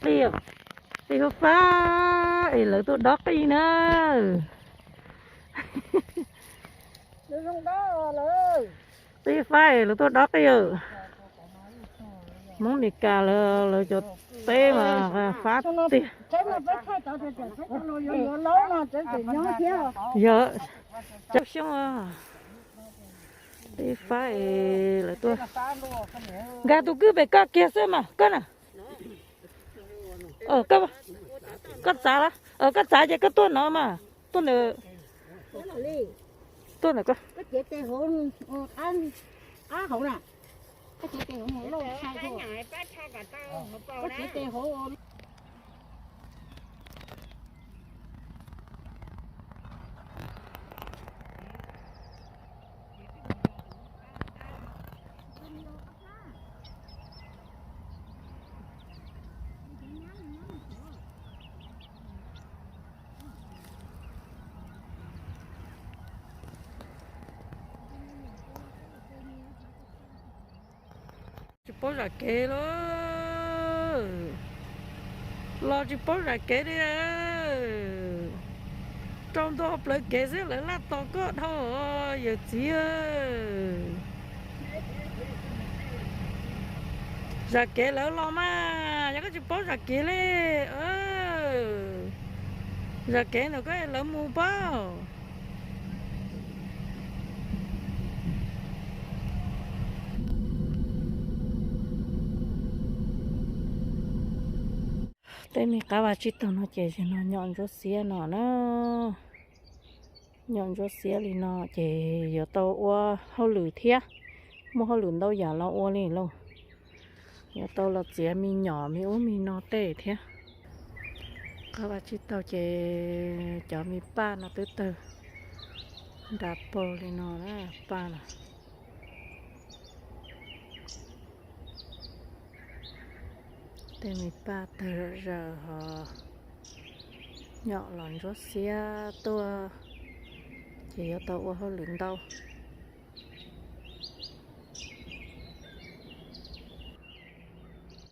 Qij, qij fab fab es lawv tuaj dob qij na. Qij fab es lawv tuaj dob qij. Hmoob Meskas lawv cov teb mas fab tiag. Yog, cov xyoob, qij fab es lawv tuaj. Nkag tus kwj pem koj kiag xwb mas koj na. Koj txav los, koj txav ces koj tuaj no mas, tuaj ntawm, tuaj ntawm koj. Tsis paub zam kev lawm. Los tsis paub zam kev li. Rau ntua plawv kev xwb lawv laj tos koj dhau, yawm txiv. Zam kev lawv los mas, yog koj tsis paub zam kev li. Zam kev ntawm koj lawv mus paub. Tej me qab vaj tsib taug no ces no nyom ntsuab xiab no na. Nyom ntsuab xiab li no ces yuav tau ua hauj lwm thiab, muaj hauj lwm ntau yam los ua li lauj. Yuav tau los txiav me nyom me ub me no tej thiab. Qab vaj tsib taug ces cov me paj no twb tawg nra paug li no na, paj no. Tej me paj tawg zom zaws ho nyom los ntsuab xiab tuaj ces yuav tau ua hauj lwm ntau.